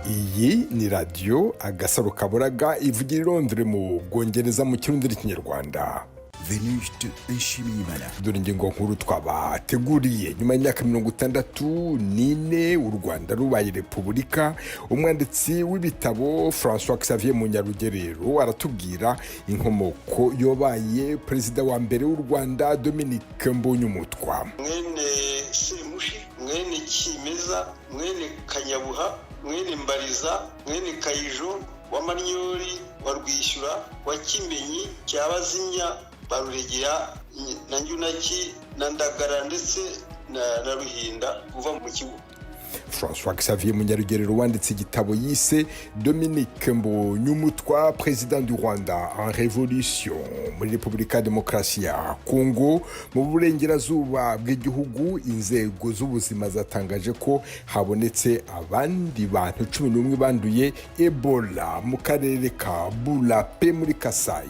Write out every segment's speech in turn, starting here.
Iyi ni Radiyo Agasaro Kaburaga, ivugira i Londres mu Bwongereza, mu Kirundi n'Ikinyarwanda. Venuste Nshimiyimana. Dore ingingo nkuru twabateguriye: nyuma y'imyaka 64 u Rwanda rubaye repubulika, umwanditsi w'ibitabo Francois Xavier Munyarugerero aratubwira inkomoko yobaye perezida wa mbere w'u Rwanda, Dominique Mbonyumutwa. Mwene Semushi, mwene Kimeza, mwene Kanyabuha, mwene Mbariza, mwene Kayijo wa Manyori wa Rwishyura wa Kimenyi cya Bazimya ba Ruregera na Njyunaki na Ndagara ndetse na Ruhinda uva mu kigo. Francois Xavier Munyarugerero wanditse igitabo yise "Dominique Mbonyumutwa, président du Rwanda en révolution". Muri Repubulika ya Demokarasi ya Kongo, mu burengerazuba bw'igihugu, inzego z'ubuzima zatangaje ko habonetse abandi bantu 11 banduye Ebola mu karere ka Bulape muri Kasayi.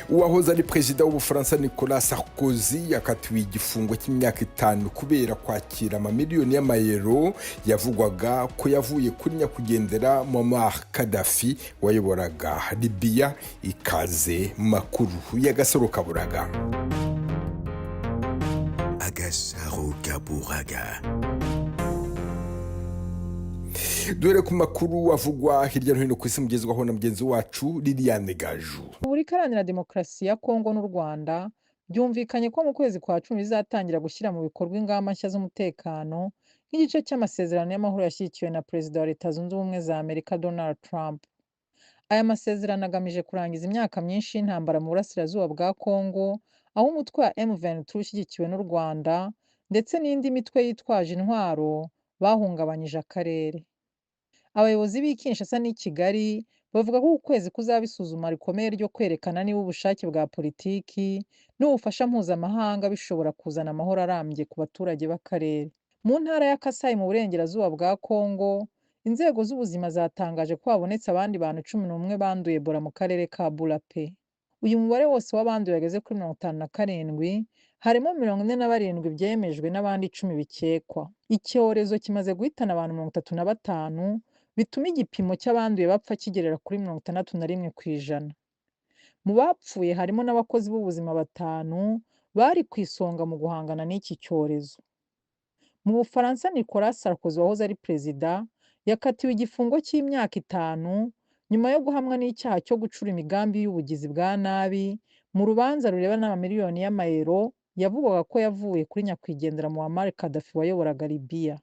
Uwahoze ari perezida w'Ubufaransa Nicolas Sarkozy yakatiwe igifungo cy'imyaka 5 kubera kwakira amamiliyoni y'amayero yavugwaga ko yavuye kuri nyakwigendera Muammar Gaddafi wayoboraga Libiya. Ikaze mu makuru y'Agasaro Kaburaga. Agasaro Kaburaga. Dore ku makuru avugwa hirya no hino ku isi, mugezwaho na mugenzi wacu Liliane Gaju. Repubulika Iharanira Demokarasi ya Kongo n'u Rwanda byumvikanye ko mu kwezi kwa cumi bizatangira gushyira mu bikorwa ingamba nshya z'umutekano, nk'igice cy'amasezerano y'amahoro yashyigikiwe na Perezida wa Leta Zunze Ubumwe za Amerika Donald Trump. Aya masezerano agamije kurangiza imyaka myinshi y'intambara mu burasirazuba bwa Kongo, aho umutwe wa M23 ushyigikiwe n'u Rwanda ndetse n'indi mitwe yitwaje intwaro bahungabanyije akarere. Abayobozi b'i Kinshasa n'i Kigali bavuga ko uku kwezi kuzaba isuzuma rikomeye ryo kwerekana niba ubushake bwa politiki n'ubufasha mpuzamahanga bishobora kuzana amahoro arambye ku baturage b'akarere. Mu ntara ya Kasayi mu burengerazuba bwa Kongo, inzego z'ubuzima zatangaje ko habonetse abandi bantu 11 banduye Ebola mu karere ka Bulape. Uyu mubare wose w'abanduye wageze kuri 57, harimo 47 byemejwe n'abandi 10 bikekwa. Icyorezo kimaze guhitana abantu 35, bituma igipimo cy'abanduye bapfa kigerera kuri 61%. Mu bapfuye harimo n'abakozi b'ubuzima batanu bari ku isonga mu guhangana n'iki cyorezo. Mu Bufaransa, Nicolas Sarkozy wahoze ari perezida yakatiwe igifungo cy'imyaka 5 nyuma yo guhamwa n'icyaha cyo gucura imigambi y'ubugizi bwa nabi mu rubanza rurebana n'amamiliyoni y'amayero yavugwaga ko yavuye kuri nyakwigendera Muammar Gaddafi wayoboraga Libya.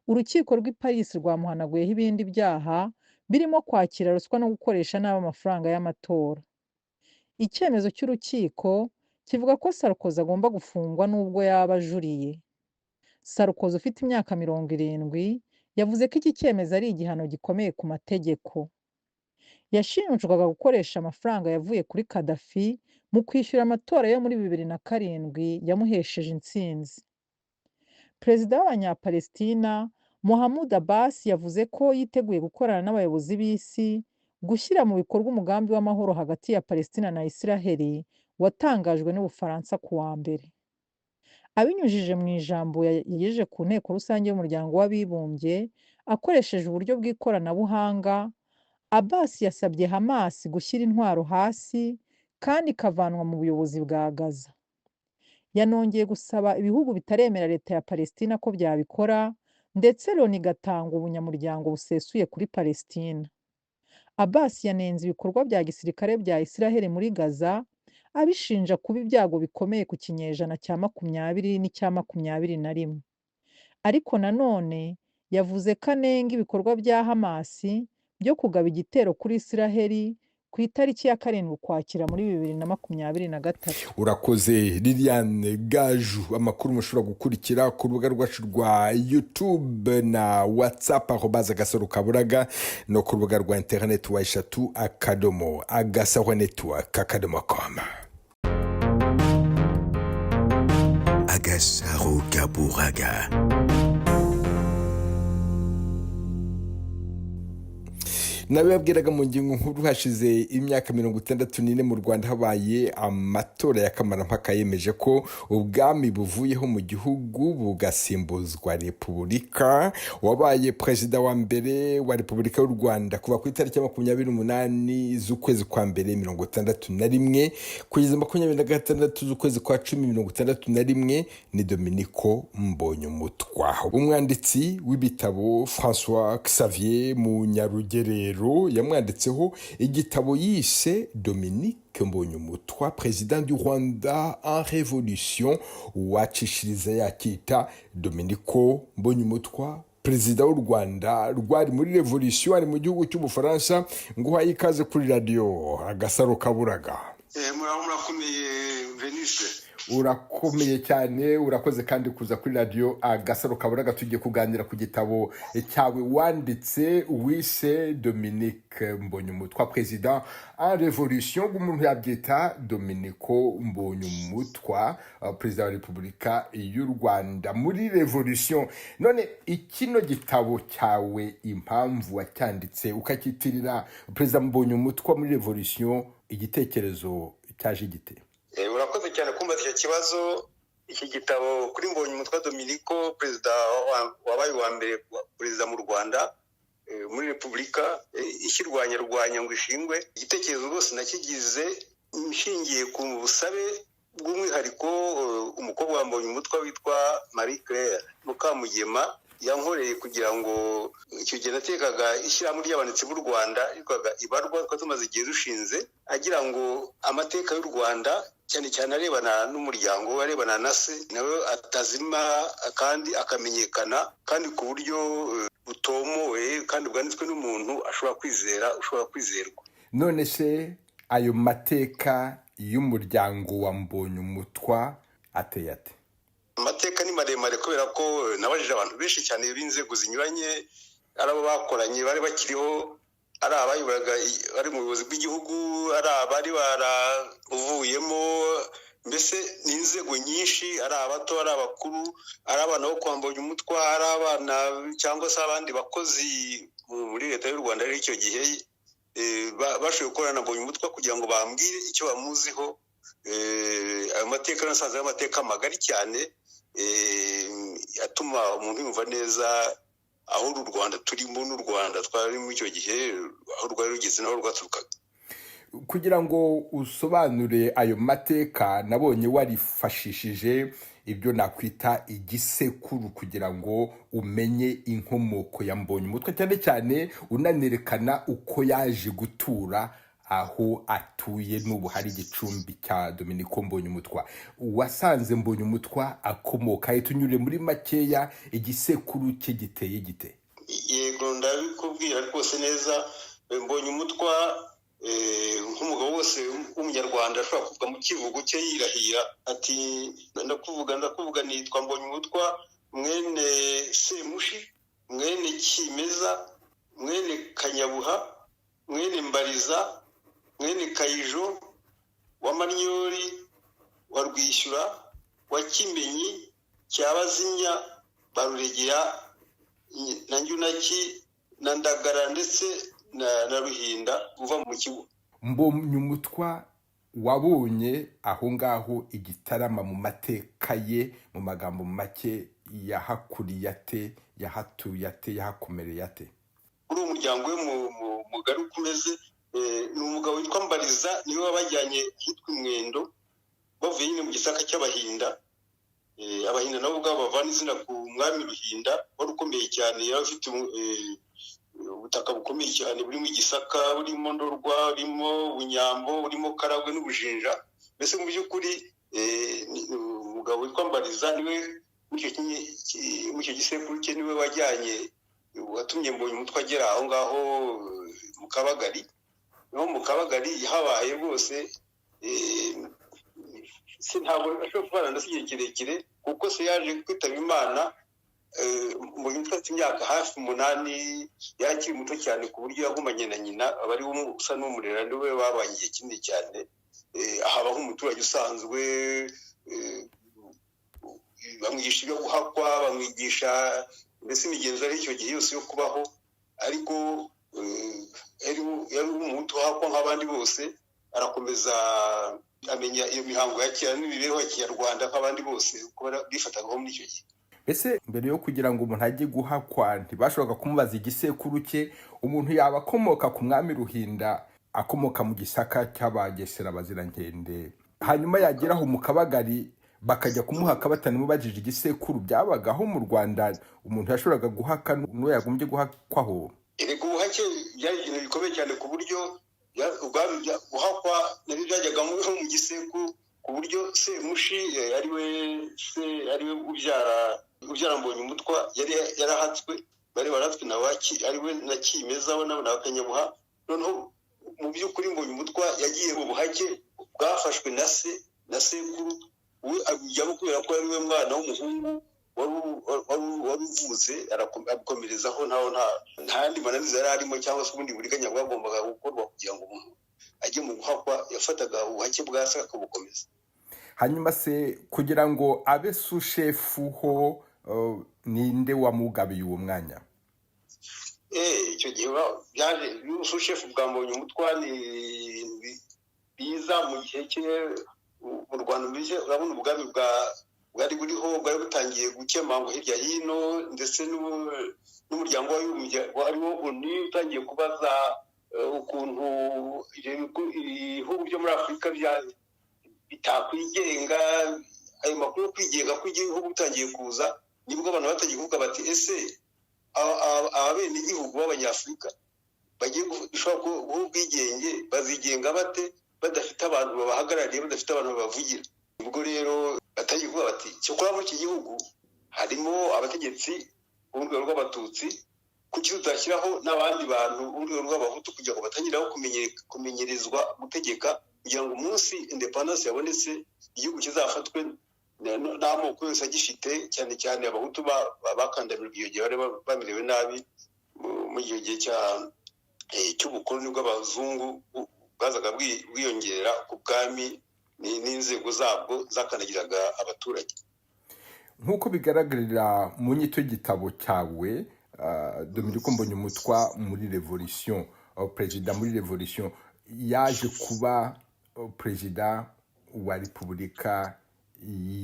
Urukiko rw'i Paris rwamuhanaguyeho ibindi byaha birimo kwakira ruswa no gukoresha nabi amafaranga y'amatora. Icyemezo cy'urukiko kivuga ko Sarkozy agomba gufungwa nubwo yaba ajuriye. Sarkozy ufite imyaka 70 yavuze ko iki cyemezo ari igihano gikomeye ku mategeko. Yashinjwaga gukoresha amafaranga yavuye kuri Gaddafi mu kwishyura amatora yo muri 2007 yamuhesheje intsinzi. Perezida w'Abanyapalestina Mahmoud Abbas yavuze ko yiteguye gukorana n'abayobozi b'isi gushyira mu bikorwa umugambi w'amahoro hagati ya Palestina na Isiraheli watangajwe n'Ubufaransa ku wa mbere. Abinyujije mu ijambo yagejeje ku Nteko Rusange y'Umuryango w'Abibumbye akoresheje uburyo bw'ikoranabuhanga, Abbas yasabye Hamas gushyira intwaro hasi kandi ikavanwa mu buyobozi bwa Gaza. Yanongeye gusaba ibihugu bitaremera leta ya Palestina ko byabikora, ndetse Loni igatanga ubunyamuryango busesuye kuri Palestina. Abbas yanenze ibikorwa bya gisirikare bya Isiraheli muri Gaza, abishinja kuba ibyago bikomeye ku kinyejana cya 20 n'icya 21. Ariko nanone yavuze ko anenga ibikorwa bya Hamas byo kugaba igitero kuri Isiraheli ku itariki ya 7 Ukwakira muri 2023. Urakoze Liliane Gaju. Amakuru mushobora gukurikira ku rubuga rwacu rwa YouTube na WhatsApp @AgasaroKaburaga, no ku rubuga rwa interineti www.agasaronetwork.com. Agasaro Kaburaga. Nabibabwiraga mu ngingo nkuru, hashize imyaka 64 mu Rwanda habaye amatora ya kamarampaka yemeje ko ubwami buvuyeho mu gihugu bugasimbuzwa repubulika. Wabaye perezida wa mbere wa Repubulika y'u Rwanda kuva ku itariki ya 28 z'ukwezi kwa mbere 61 kugeza 26 z'ukwezi kwa cumi 61 ni Dominiko Mbonyumutwa. Umwanditsi w'ibitabo François Xavier Munyarugerero yamwanditseho igitabo yise Dominique Mbonyumutwa, président du Rwanda en révolution, uwacishiriza yakita Dominiko Mbonyumutwa, perezida w'u Rwanda rwari muri revolution. Ari mu gihugu cy'Ubufaransa. Nguhaye ikaze kuri Radiyo Agasaro Kaburaga. Muraho, murakomeye, Venise? Urakomeye cyane. Urakoze kandi kuza kuri Radiyo Agasaro Kaburaga. Tugiye kuganira ku gitabo cyawe wanditse wise Dominique Mbonyumutwa, président en révolution, umuntu yabyita Dominico Mbonyumutwa, perezida wa Repubulika y'u Rwanda muri revolution. None ikino gitabo cyawe, impamvu wacyanditse ukacyitirira perezida Mbonyumutwa muri revolution, igitekerezo cyaje gite? Urakoze cyane kumbaza icyo kibazo. Iki gitabo kuri Mbonyumutwa Dominiko, perezida wabaye uwa mbere perezida mu Rwanda muri repubulika ishyirwanyarwanya ngo ishingwe, igitekerezo rwose nakigize nshingiye ku busabe bw'umwihariko umukobwa wa Mbonyumutwa witwa Marie Claire Mukamugema yankoreye, kugira ngo icyo gihe natekaga ishyirahamwe ry'abanditsi b'u Rwanda yitwaga Ibarwa, twari tumaze igihe dushinze, agira ngo amateka y'u Rwanda, cyane cyane arebana n'umuryango we, arebana na se, nawe atazima kandi akamenyekana, kandi ku buryo butomowe kandi bwanditswe n'umuntu ashobora kwizera, ushobora kwizerwa. None se ayo mateka y'umuryango wa Mbonyumutwa ateye ate? Amateka ni maremare, kubera ko nabajije abantu benshi cyane b'inzego zinyuranye, ari abo bakoranye bari bakiriho, ari abayoboraga bari mu buyobozi bw'igihugu, ari abari barabuvuyemo, mbese ni inzego nyinshi, ari abato, ari abakuru, ari abana bo kwa Mbonyumutwa, ari abana cyangwa se abandi bakozi muri Leta y'u Rwanda ari icyo gihe bashoboye gukorana na Mbonyumutwa, kugira ngo bambwire icyo bamuziho. Ayo mateka nasanze ari amateka magari cyane, atuma umuntu yumva neza aho uru Rwanda turimo n'u Rwanda twarimo icyo gihe, aho rwari rugeze n'aho rwaturukaga. Kugira ngo usobanure ayo mateka, nabonye warifashishije ibyo nakwita igisekuru kugira ngo umenye inkomoko ya Mbonyumutwa, cyane cyane unanerekana uko yaje gutura aho atuye n'ubu hari igicumbi cya Dominiko Mbonyumutwa. Wasanze Mbonyumutwa akomoka he? Tunyure muri makeya, igisekuru cye giteye gite? Yego, ndabikubwira rwose neza. Mbonyumutwa, nk'umugabo wose w'umunyarwanda, ashobora kuvuga mu kivugo cye yirahira ati: "Ndakuvuga, ndakuvuga, nitwa Mbonyumutwa, mwene Semushi, mwene Kimeza, mwene Kanyabuha, mwene Mbariza, mwene Kayijo wa Manyori wa Rwishyura wa Kimenyi cya Bazimya ba Ruregera na Njyunaki na Ndagara ndetse na Ruhinda uva mu kigo." Mbonyumutwa wabonye aho ngaho igitarama, mu mateka ye, mu magambo make, yahakuriye ate, yahatuye ate, yahakomereye ate? Uri umuryango we mugari uko umeze, ni umugabo witwa Mbariza niwe wabajyanye ahitwa Imwendo, bavuye nyine mu Gisaka cy'Abahinda. Abahinda nabo ubwabo bavana izina ku mwami Ruhinda wari ukomeye cyane, yari afite ubutaka bukomeye cyane burimo Igisaka, burimo Ndorwa, burimo Bunyambo, burimo Karagwe n'Ubujinja. Mbese mu by'ukuri umugabo witwa Mbariza niwe muri icyo gisekuru cye niwe wajyanye, watumye Mbonyumutwa agera aho ngaho mu Kabagari. Naho mu Kabagari habaye rwose, ntabwo ashobora kubana na se igihe kirekire, kuko se yaje kwitaba Imana Mbonyumutwa afite imyaka hafi 8, yakiri muto cyane, ku buryo yagumanye na nyina, aba ari usa n'umurera, niwe babanye igihe kinini cyane. Ahaba nk'umuturage usanzwe, bamwigisha ibyo guhakwa, bamwigisha mbese imigenzo ari icyo gihe yose yo kubaho, ariko Yari umuhutu uhakwa nk'abandi bose, arakomeza amenya iyo mihango ya kera n'imibereho ya kinyarwanda nk'abandi bose uko bifatagaho muri icyo gihe. Mbese mbere yo kugira ngo umuntu ajye guhakwa, ntibashoboraga kumubaza igisekuru cye? Umuntu yaba akomoka ku mwami Ruhinda, akomoka mu Gisaka cy'Abagesera Bazirankende, hanyuma yageraho mu Kabagari bakajya kumuhaka batanamubajije igisekuru? Byabagaho mu Rwanda, umuntu yashoboraga guhaka n'uwo yagombye guhakwaho. Erega ubuhake byari ibintu bikomeye cyane, ku buryo guhakwa nabyo byajyaga mu gisekuru, ku buryo Semushi, ariwe se, ariwe ubyara Mbonyumutwa, yari yarahatswe, bari baratswe na ariwe na Kimeza we na Kanyabuha. Noneho mu by'ukuri Mbonyumutwa yagiye mu buhake bwafashwe na se na sekuru, we abijyamo kubera ko ari we mwana w'umuhungu wari uvutse, abukomerezaho. Ntaho nta yandi mananiza yari arimo cyangwa se ubundi buriganya bwagombaga gukorwa kugira ngo umuntu ajye mu guhakwa. Yafataga ubuhake bwa se akabukomeza. Hanyuma se kugira ngo abe sushefu ho, ninde wamugabiye uwo mwanya? Icyo gihe byaje sushefu bwa Mbonyumutwa ni biza mu gihe cye mu Rwanda. Mbese urabona ubwami bwari buriho bwari butangiye gukemangwa hirya hino, ndetse n'umuryango wariwo oni utangiye kubaza ukuntu ibihugu byo muri Afurika bitakwigenga. Ayo makuru yo kwigenga kw'igihugu bitangiye kuza, nibwo abantu batangiye kuvuga bati: "Ese abenegihugu b'Abanyafurika bagiye gushobora guha ubwigenge bazigenga bate badafite abantu babahagarariye, badafite abantu babavugira?" Ubwo rero batangiye kuvuga bati: "Cyokora muri iki gihugu harimo abategetsi b'urwego rw'Abatutsi, kuki tutashyiraho n'abandi bantu b'urwego rw'Abahutu kugira ngo batangiraho kumenyerezwa gutegeka, kugira ngo umunsi indépendance yabonetse igihugu kizafatwe n'amoko yose agifite, cyane cyane Abahutu bakandamijwe iyo gihe, bari bamerewe nabi muri icyo gihe cy'ubukoloni bw'abazungu bwazaga bwiyongera ku bwami n'inzego zabwo zakandagiraga abaturage." Nk'uko bigaragarira mu nyito y'igitabo cyawe, Dominique Mbonyumutwa muri Revolution, perezida muri Revolution, yaje kuba perezida wa Repubulika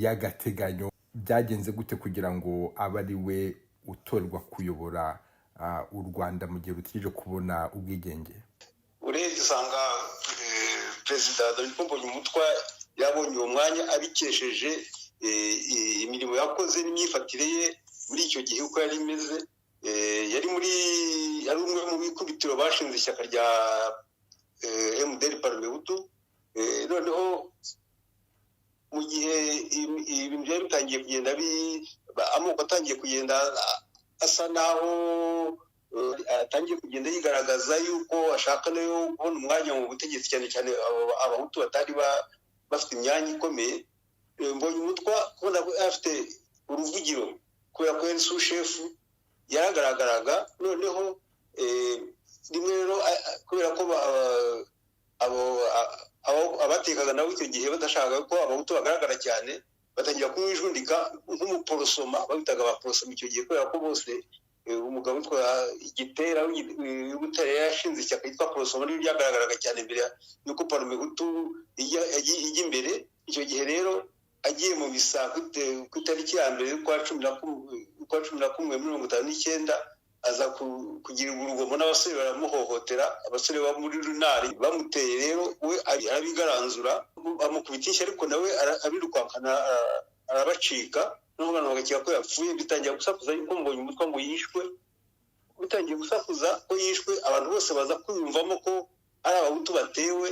y'agateganyo. Byagenze gute kugira ngo abe ari we utorwa kuyobora u Rwanda mu gihe rutegereje kubona ubwigenge? Urebye usanga perezida Dominique Mbonyumutwa yabonye uwo mwanya abikesheje imirimo yakoze n'imyifatire ye muri icyo gihe uko yari imeze. Yari muri yari umwe mu bikubitiro bashinze ishyaka rya MDR Parmehutu. Noneho mu gihe ibintu byari bitangiye kugenda, amoko atangiye kugenda asa naho atangiye kugenda yigaragaza yuko ashaka nayo kubona umwanya mu butegetsi, cyane cyane Abahutu batari bafite imyanya ikomeye, Mbonyumutwa kubona ko afite uruvugiro kubera ko yari sushefu, yaragaragaraga. Noneho rimwe rero, kubera ko abatekaga nabo icyo gihe badashaka ko Abahutu bagaragara cyane, batangira kumwijundika nk'umuporosoma. Babitaga abaporosoma icyo gihe kubera ko bose umugabo witwa Gitera w'Ibutare yashinze ishyaka ryitwa Porosoma, nibyo byagaragaraga cyane mbere y'uko Parmehutu ijya imbere. Icyo gihe rero agiye mu misa ku itariki ya 1 y'ukwa 11 59, aza kugira urugomo n'abasore baramuhohotera, abasore bo muri Runari bamuteye. Rero we arabigaranzura, amukubita inshyi, ariko nawe abirukankana arabacika. Noneho abantu bagakeka ko yapfuye, bitangira gusakuza yuko Mbonyumutwa ngo yishwe. Bitangiye gusakuza ko yishwe, abantu bose baza kwiyumvamo ko ari Abahutu batewe,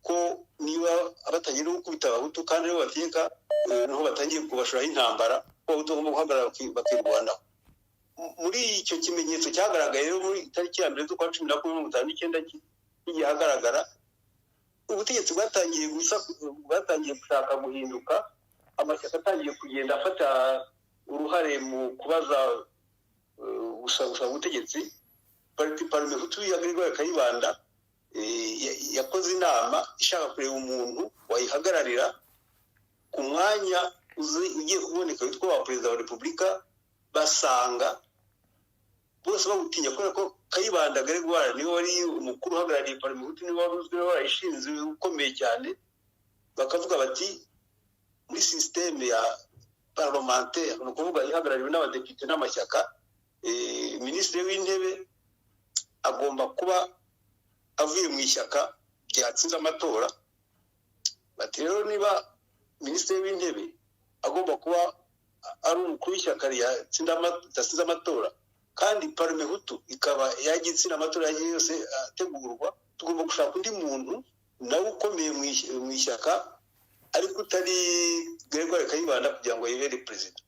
ko niba batangiye no gukubita Abahutu kandi aribo bateka, noneho batangiye kubashora intambara, ko Abahutu bagomba guhagarara bakirwanaho. Muri icyo kimenyetso cyagaragaye rero muri tariki ya 1 z'ukwa 11 59 kigiye ahagaragara, ubutegetsi bwatangiye gushaka guhinduka, amashyaka atangiye kugenda afata uruhare mu kubaza gusaba ubutegetsi. Parti Parmehutu ya Gregoire Kayibanda yakoze inama ishaka kureba umuntu wayihagararira ku mwanya ugiye kuboneka witwa wa perezida wa Repubulika. Basanga bose bawutinya kubera ko Kayibanda Gregoire niwe wari umukuru uhagarariye Parmehutu, niwe wari uzwi, warayishinze, ukomeye cyane. Bakavuga bati muri système ya parlementaire, ni ukuvuga ihagarariwe n'abadepite n'amashyaka, minisitiri w'intebe agomba kuba avuye mu ishyaka ryatsinze amatora. Bati rero niba minisitiri w'intebe agomba kuba ari umukuru w'ishyaka ryatsinze amatora, kandi Parmehutu ikaba yagiye itsinda amatora yagiye yose ategurwa, tugomba gushaka undi muntu nawe ukomeye mu ishyaka ariko utari Gregoire Kayibanda kugira ngo yibere perezida.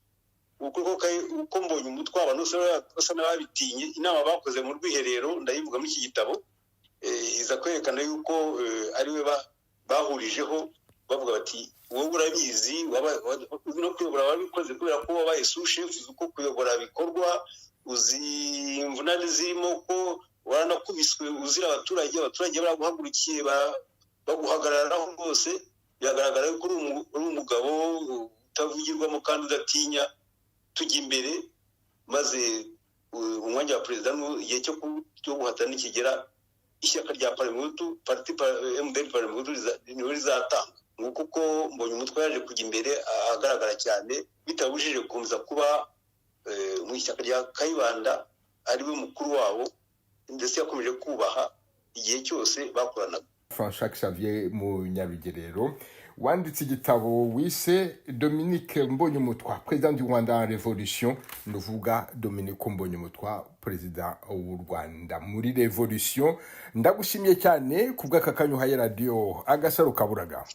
Uko mbonye umutwe abantu bose basa n'ababitinye. Inama bakoze mu rwiherero, ndayivuga muri iki gitabo, iza kwerekana yuko ariwe bahurijeho, bavuga bati wowe urabizi no kuyobora wabikoze kubera ko wabaye sushefu, uzi uko kuyobora bikorwa, uzi imvunane zirimo, ko waranakubiswe uzira abaturage, abaturage baraguhagurukiye baguhagararaho rwose, biragaragara ko uri umugabo utavugirwamo kandi udatinya, tujya imbere maze umwanya wa perezida igihe cyo guhatana nikigera, ishyaka rya Parmehutu, parti MDR Parmehutu, niwe rizatanga. Nguko uko mbonye umutwe yaje kujya imbere ahagaragara cyane, bitabujije gukomeza kuba mu ishyaka rya Kayibanda ariwe mukuru wabo, ndetse yakomeje kubaha igihe cyose bakoranaga. François Xavier Munyarugerero, wanditse igitabo wise Dominique Mbonyumutwa, président du Rwanda en révolution, nuvuga Dominique Mbonyumutwa, perezida w'u Rwanda muri révolution, ndagushimiye cyane ku bw'aka kanya uhaye radiyo Agasaro Kaburaga.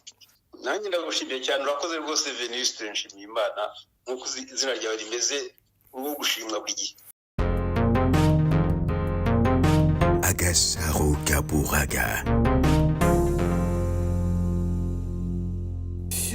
Nanjye ndagushimiye cyane, urakoze rwose Venuste Nshimiyimana, nk'uko izina ryawe rimeze, urwo gushimwa buri gihe. Agasaro Kaburaga.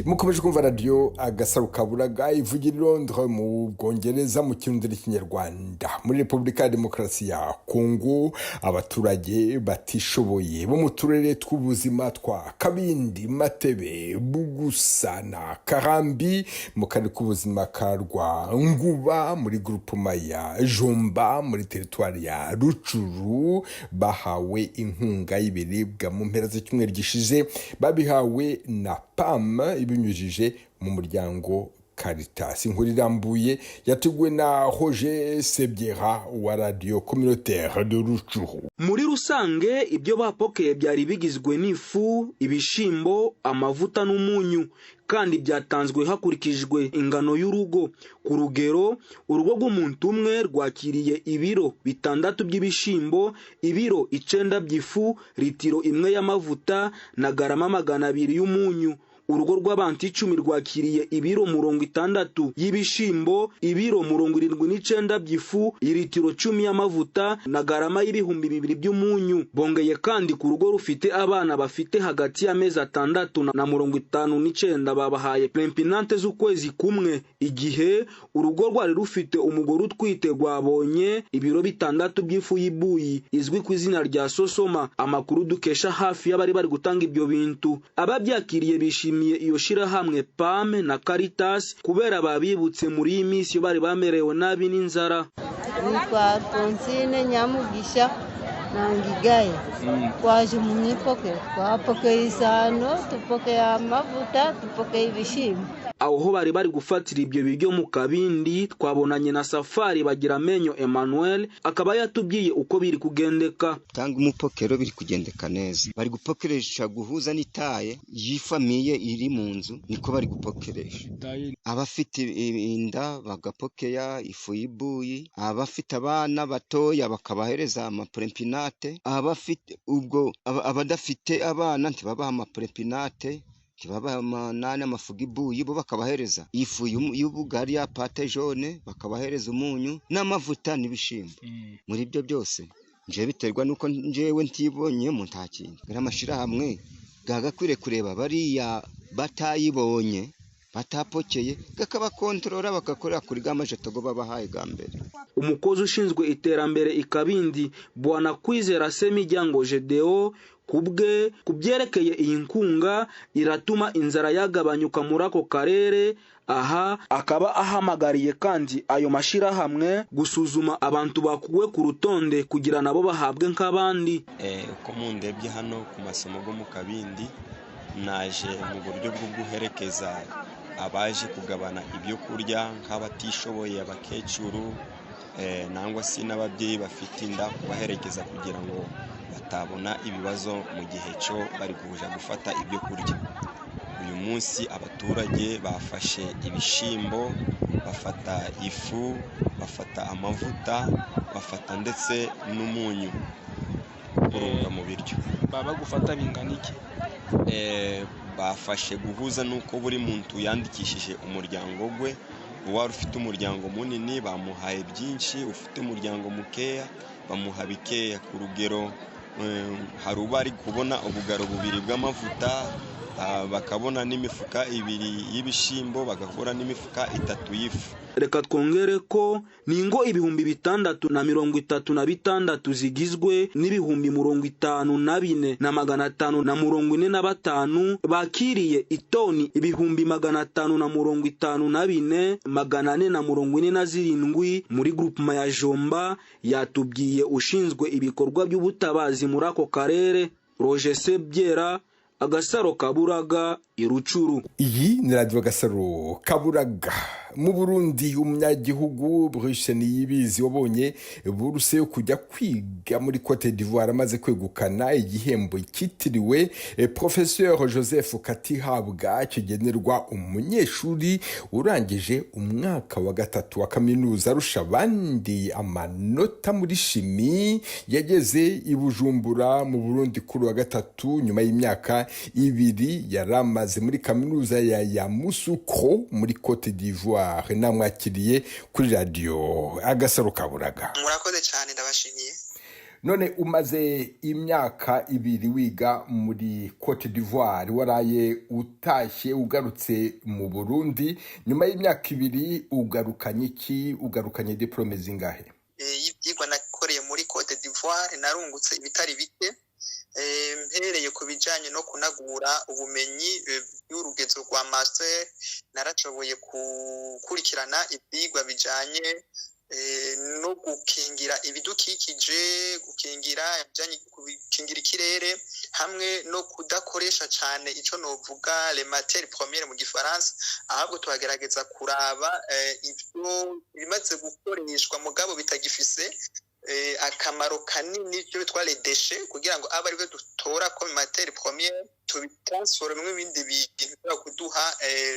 Mukomeje kumva radiyo Agasaro Kaburaga ivugira i Londres mu Bwongereza mu Kirundi n'Ikinyarwanda. Muri Repubulika ya Demokarasi ya Kongo, abaturage batishoboye bo mu turere tw'ubuzima twa Kabindi, Matebe, Bugusa na Karambi mu karere k'ubuzima ka Rwanguba muri grupoma ya Jomba muri teritwari ya Rucuru bahawe inkunga y'ibiribwa mu mpera z'icyumweru gishize. Babihawe na PAM ibinyujije mu muryango Caritas. Inkuru irambuye yateguwe na Roger Sebyera wa Radio Communautaire de Rucuru. Muri rusange ibyo bapokeye byari bigizwe n'ifu, ibishimbo, amavuta n'umunyu, kandi byatanzwe hakurikijwe ingano y'urugo. Ku rugero, urugo rw'umuntu umwe rwakiriye ibiro 6 by'ibishimbo, ibiro 9 by'ifu, litiro 1 y'amavuta na garama 200 y'umunyu. Urugo rw'abantu 10 rwakiriye ibiro 60 y'ibishimbo, ibiro 79 by'ifu, litiro 10 y'amavuta na garama y'ibihumbi 2 by'umunyu. Bongeye kandi ku rugo rufite abana bafite hagati y'amezi 6 na 59 babahaye plempinante z'ukwezi kumwe, igihe urugo rwari rufite umugore utwite rwabonye ibiro 6 by'ifu y'ibuyi izwi ku izina rya sosoma. Amakuru dukesha hafi y'abari bari gutanga ibyo bintu, ababyakiriye bishimiye iyo shirahamwe PAM na Caritas kubera babibutse muri iyi minsi bari bamerewe nabi n'inzara. Nitwa Alphonsine Nyamugisha Nangigaye, twaje mu mipokero, twapokeye isano, tupokeye amavuta, tupokeye ibishimbo. Aho bari bari gufatira ibyo biryo mu Kabindi, twabonanye na Safari Bagira Amenyo Emmanuel, akaba yatubwiye uko biri kugendeka. Tanga umupokero biri kugendeka neza, bari gupokeresha guhuza n'itaye y'ifamiye iri mu nzu, niko bari gupokeresha. Abafite inda bagapokeya ifu y'ibuyi, abafite abana batoya bakabahereza amaprempinate, abafite ubwo abadafite abana ntibabaha amaprempinate, ntibabaha amanani amafu y'ibuyi, bo bakabahereza ifu y'ubugari ya pate jaune, bakabahereza umunyu n'amavuta n'ibishimbo. Muri ibyo byose nje biterwa nuko njewe ntibonyemo nta kintu. Amashirahamwe gagakwiriye kureba bariya batayibonye batapokeye, gakabakontorora bakakorera kuri gamajeto go babahaye ga mbere. Umukozi ushinzwe iterambere Ikabindi, Bwana Kwizera Semijyango Gedeo, Kubwe ku byerekeye iyi nkunga, iratuma inzara yagabanyuka muri ako karere. Aha akaba ahamagariye kandi ayo mashirahamwe gusuzuma abantu bakuwe ku rutonde kugira nabo bahabwe nk'abandi. Uko mundebye hano ku masomo go mu Kabindi, naje mu buryo bwo guherekeza abaje kugabana ibyo kurya nk'abatishoboye, abakecuru nangwa se n'ababyeyi bafite inda, kubaherekeza kugira ngo batabona ibibazo mu gihe cyo bari kuja gufata ibyo kurya. Uyu munsi abaturage bafashe ibishimbo, bafata ifu, bafata amavuta, bafata ndetse n'umunyu kurunga mu biryo. Baba gufata bingana iki? Bafashe guhuza n'uko buri muntu yandikishije umuryango we. Uwari ufite umuryango munini bamuhaye byinshi, ufite umuryango mukeya bamuha bikeya. Ku rugero, hari ubari kubona ubugaro bubiri bw'amavuta, bakabona n'imifuka 2 y'ibishimbo, bagakora n'imifuka 3 y'ifu. Reka twongere ko ni ingo 6036 zigizwe n'54,545 bakiriye itoni 554,447 muri groupement ya Jomba, yatubwiye ushinzwe ibikorwa by'ubutabazi muri ako karere, Roger Sebyera. Agasaro Kaburaga, Irucuru. Iyi ni radiyo Gasaro Kaburaga. Mu Burundi, umunyagihugu Bruce Niyibizi wabonye buruse yo kujya kwiga muri Cote d'Ivoire amaze kwegukana igihembo cyitiriwe Professeur Joseph Katihabwa, kigenerwa umunyeshuri urangije umwaka wa 3 wa kaminuza arusha abandi amanota muri chimie, yageze i Bujumbura mu Burundi kuri wa gatatu nyuma y'imyaka 2 yaramaze muri kaminuza ya Yamoussoukro muri Cote d'Ivoire. Namwakiriye kuri radiyo Agasaro Kaburaga. Murakoze cyane, ndabashimiye. None umaze imyaka 2 wiga muri Cote d'Ivoire, waraye utashye ugarutse mu Burundi nyuma y'imyaka 2, ugarukanye iki? Ugarukanye diplome zingahe? Y'ibyigwa nakoreye muri Cote d'Ivoire narungutse ibitari bike, mpereye ku bijyanye no kunagura ubumenyi bw'urugezo rwa master. Narashoboye gukurikirana ibyigwa bijyanye no gukingira ibidukikije, gukingira gukingira ikirere, hamwe no kudakoresha cyane icyo novuga les matières premières mu gifaransa, ahubwo tuhagerageza kuraba ibyo bimaze gukoreshwa mugabo bitagifise akamaro kanini, byo bitwa les déchets, kugira ngo abe aribyo dutora comme matière première, tubitransformemo ibindi bintu bishobora kuduha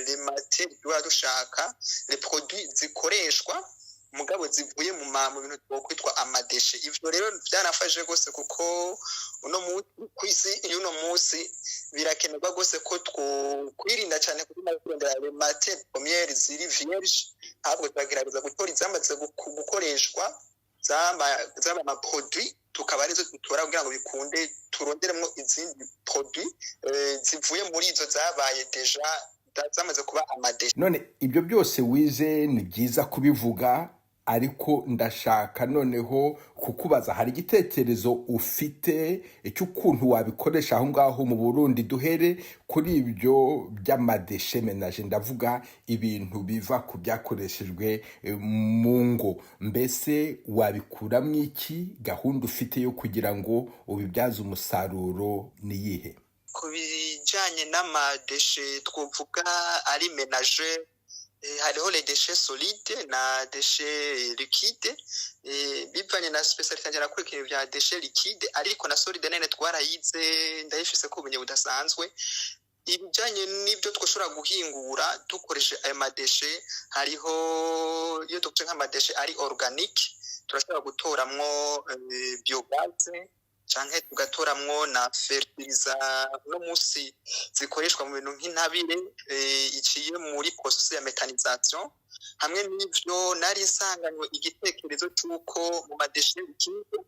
les matières tuba dushaka, les produits zikoreshwa mugabo zivuye mu bintu twokwitwa amadéchets. Ivyo rero byanafashe rwose, kuko uno munsi kw'isi y'uno munsi birakenerwa rwose ko twokwirinda cyane kurondera les matières premières ziri vierge, ahubwo turagerageza gutora izamaze gukoreshwa, zaba amaproduits, tukaba arizo dutora kugira ngo bikunde turonderemo izindi produits zivuye muri izo zabaye déjà zamaze kuba amadéchets. None ibyo byose wize ni byiza kubivuga, ariko ndashaka noneho kukubaza, hari igitekerezo ufite cy'ukuntu wabikoresha aho ngaho mu Burundi? Duhere kuri ibyo by'amadéchets ménagers, ndavuga ibintu biva ku byakoreshejwe mu ngo. Mbese wabikuramo iki? Gahunda ufite yo kugira ngo ubibyaze umusaruro ni iyihe? Ku bijyanye n'amadéchets twavuga ari ménagers, hariho les déchets solides na déchets liquides. Bivanye na spécialité yanjye, nakurikira ibya déchets liquides, ariko na solide nene twarayize, ndayifise ko ubumenyi budasanzwe. Ibijyanye n'ibyo twashobora guhingura dukoresheje ayo madéchets, hariho iyo dukoresheje nk'amadéchets ari organique, turashobora gutoramwo biogaz, canke tugatoramwo na fertilizer no musi zikoreshwa mu bintu nk'intabire iciye muri processus ya méthanisation. Hamwe n'ivyo, nari nsanganywe igitekerezo c'uko mu madéchets liquides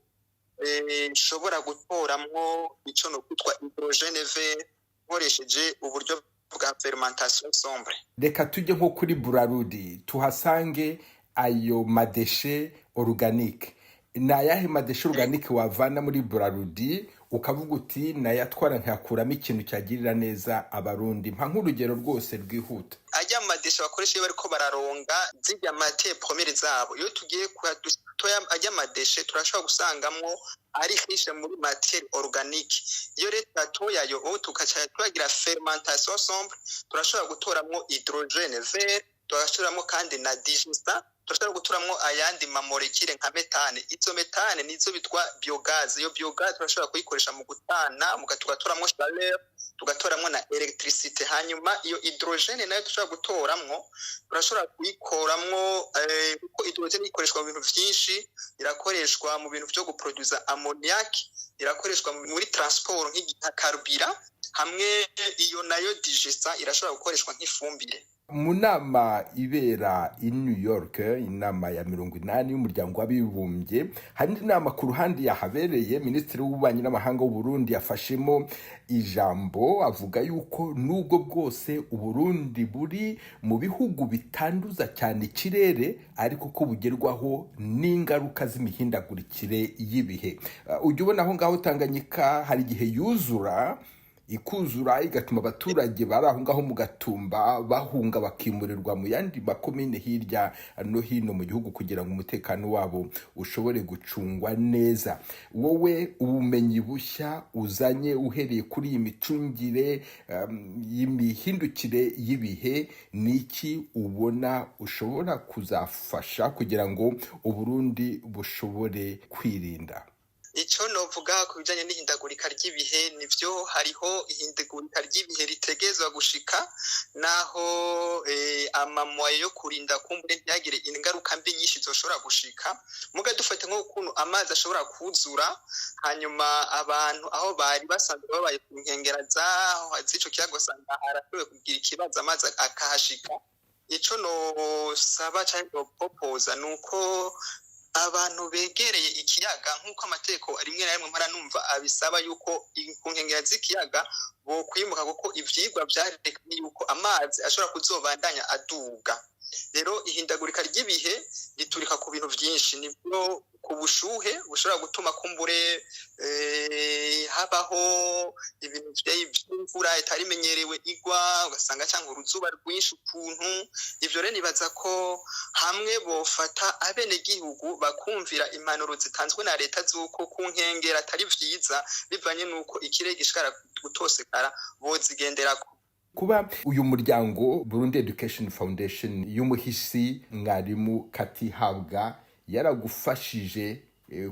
nshobora gutoramwo ico no kwitwa hydrogène vert nkoresheje uburyo bwa fermentation sombre. Reka tujye nko kuri Brarudi tuhasange ayo madéchets organiques. Ni ayahe madéchets organiques wavana muri Brarudi? Ukavuga uti nayatwara nkakuramo ikintu cyagirira neza Abarundi. Mpa nk'urugero rwose rwihuta. Ajya amadeshe bakoresha iyo bariko bararonga zirya matières premières zabo, iyo tugiye kutoya ajya amadeshe, turashobora gusangamwo ari riche muri matière organique. Iyo rero tuyatoyayo ubu, tukaca tuyagira fermentation sombre, turashobora gutoramwo hydrogène vert, turashiramwo kandi na digestat, turashobora gutoramwo ayandi ma molécules nka méthane. Izo méthane nizo bitwa biogaz. Iyo biogaz turashobora kuyikoresha mu gutana, tugatoramwo chaleur, tugatoramwo na électricité. Hanyuma iyo hydrogène nayo dushobora gutoramwo, turashobora kuyikoramwo, kuko hydrogène ikoreshwa mu bintu vyinshi. Irakoreshwa mu bintu vyo guproduza ammoniac, irakoreshwa muri transport nka carburant. Hamwe iyo nayo digestat irashobora gukoreshwa nk'ifumbire. Mu nama ibera i New York, inama ya 80 y'Umuryango w'Abibumbye, hari indi nama ku ruhande yahabereye. Minisitiri w'Ububanyi n'Amahanga w'u Burundi yafashemo ijambo, avuga yuko nubwo bwose Uburundi buri mu bihugu bitanduza cyane ikirere, ariko ko bugerwaho n'ingaruka z'imihindagurikire y'ibihe. Ujya ubona aho ngaho Tanganyika hari igihe yuzura, ikuzura, igatuma abaturage bari aho ngaho mu Gatumba bahunga, bakimurirwa mu yandi makomine hirya no hino mu gihugu kugira ngo umutekano wabo ushobore gucungwa neza. Wowe, ubumenyi bushya uzanye uhereye kuri iyi micungire y'imihindukire y'ibihe, ni iki ubona ushobora kuzafasha kugira ngo Uburundi bushobore kwirinda? Icyo novuga ku bijyanye n'ihindagurika ry'ibihe, nibyo, hariho ihindagurika ry'ibihe ritegezwa gushika, naho ama moyens yo kurinda kumbure ntihagire ingaruka mbi nyinshi zoshobora gushika. Muga dufate nk'ukuntu amazi ashobora kuzura, hanyuma abantu aho bari basanzwe babaye ku nkengera zaho z'ico kiyaga usanga harashoboye kugira ikibazo, amazi akahashika. Ico nosaba canke nopropoza ni uko abantu begereye ikiyaga, nk'uko amategeko rimwe na rimwe mpora numva abisaba, yuko ku nkengera z'ikiyaga bokwimuka, kuko ivyigwa vyarekanye yuko amazi ashobora kuzobandanya aduga. Rero ihindagurika ry'ibihe riturika ku bintu vyinshi, nibyo, ku bushuhe bushobora gutuma kumbure habaho ibintu vy'imvura itari imenyerewe igwa, ugasanga cyangwa uruzuba rwinshi ukuntu. Ivyo rero nibaza ko hamwe bofata abenegihugu bakumvira impanuro zitanzwe na leta z'uko ku nkengera atari vyiza, bivanye n'uko ikirere gishobora gutosekara, bozigenderako. Kuba uyu muryango Burundi Education Foundation y'umuhisi mwarimu Katihabwa yaragufashije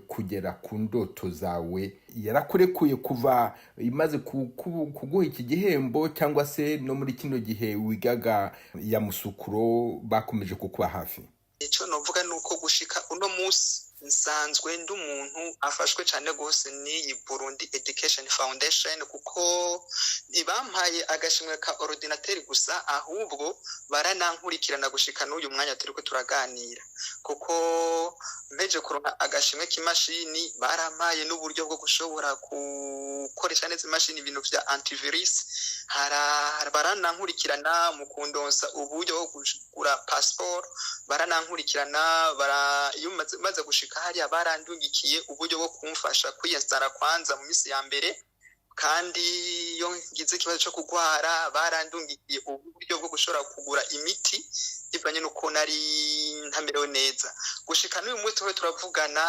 kugera ku ndoto zawe, yarakurekuye kuva imaze kuguha iki gihembo, cyangwa se no muri kino gihe wigaga ya Musukuro bakomeje kukuba hafi? Icyo novuga ni uko gushika uno munsi nsanzwe ndi umuntu afashwe cyane rwose n'iyi Burundi Education Foundation, kuko ntibampaye agashimwe ka ordinateur gusa, ahubwo baranankurikirana gushika n'uyu mwanya turiko turaganira, kuko mpeje kuronka agashimwe k'imashini, barampaye n'uburyo bwo gushobora gukoresha neza imashini, ibintu vya antivirus. Baranankurikirana mu kundonsa uburyo bwo kugura passeport, baranankurikirana iyo maze gushika hariya barandungikiye uburyo bwo kumfasha kwiyesara kwanza mu minsi ya mbere. Kandi iyo ngize ikibazo cyo kurwara, barandungikiye uburyo bwo gushobora kugura imiti bivanye n'uko nari ntamerewe neza. Gushika n'uyu munsi turiho turavugana,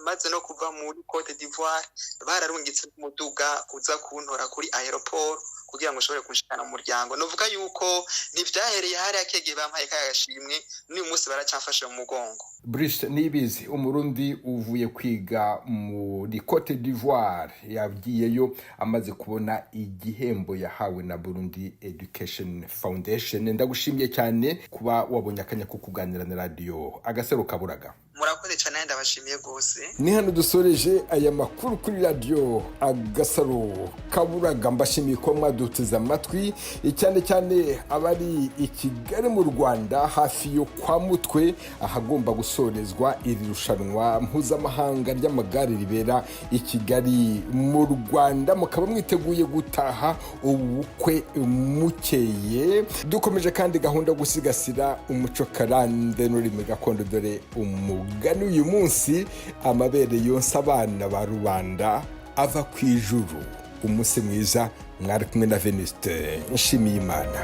maze no kuva muri Cote d'Ivoire, bararungitse umuduga uza kuntora kuri aéroport kugira ngo ushobore kunshikana mu muryango. Novuga yuko ntivyahereye hariya kegeye bampaye kaya gashimwe, n'uyu munsi baracamfashe mu mugongo. Brice Niyibizi, Umurundi uvuye kwiga muri Cote d'Ivoire, yagiyeyo amaze kubona igihembo yahawe na Burundi Education Foundation. Ndagushimiye cyane kuba wabonye akanya ko kuganira na Radiyo Agasaro Kaburaga. Murakoze cyane, ndabashimiye rwose. Ni hano dusoreje aya makuru kuri Radiyo Agasaro Kaburaga. Mbashimiye kuba mwaduteze amatwi, cyane cyane abari i Kigali mu Rwanda, hafi yo kwa Mutwe, ahagomba gusorezwa iri rushanwa mpuzamahanga ry'amagare ribera i Kigali mu Rwanda, mukaba mwiteguye gutaha ubukwe mukeye. Dukomeje kandi gahunda yo gusigasira umuco karande n'ururimi gakondo. Dore umugani uyu munsi: amabere yonsa abana ba rubanda. ava ku ijuru. Umunsi mwiza, mwari kumwe na Venuste Nshimiyimana.